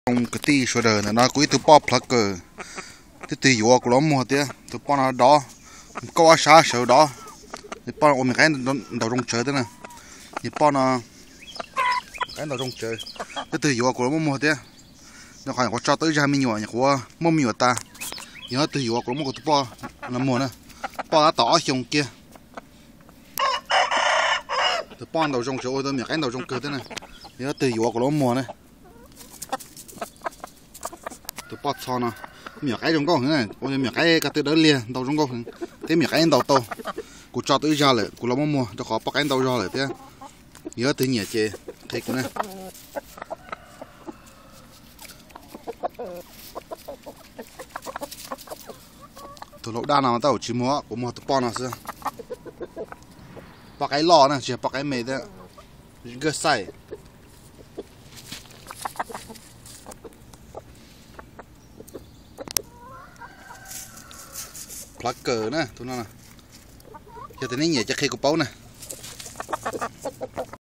Zoo kwv tij sawv daws, ntawm no kuv ib tug poj plhav kawm, twb twg yuav kuv los muag thiab. Tus poj no dov, kauj ob sab sawv dov. Tus poj ua me qaib ntaus zoo tsawv thiab na. Tus poj no qaib ntaus zoo tsawv, twb twg yuav kuv los muab muag thiab. Rau qhov nyuam qhuav tso tau ib zaj me nyuam, nyuam qhuav muaj me nyuam tas. Yog twg yuav kuv los muab kuv tus poj no muag na. Poj tab tom ob xyoos kiag. Tus poj ntaus zoo tsawv, ua tau me nyuam qaib ntaus zoo kawg thiab na. Yog twg yuav kuv los muag na. Tus poj txho no, me nyuam qaib zoo nkauj heev na, ua me nyuam qaib ko tw dawb liag ntau zoo nkauj heev, thiab me nyuam qaib ntaus tau. Kuv tso tau ib zaj lawm, kuv los muab muag rau qhov poj qaib ntau zog lawm thiab. Yog twg nyiam ces qhia kuv na. Tus laus daj no tab tom tsis muag, kuv muag tus poj no xwb. Poj qaib loj na, tsis yog poj qaib me thiab. Nkaj xaij. Plhav kawm na, tus no. Yog tias nej nyiam ces qhia kuv paub na.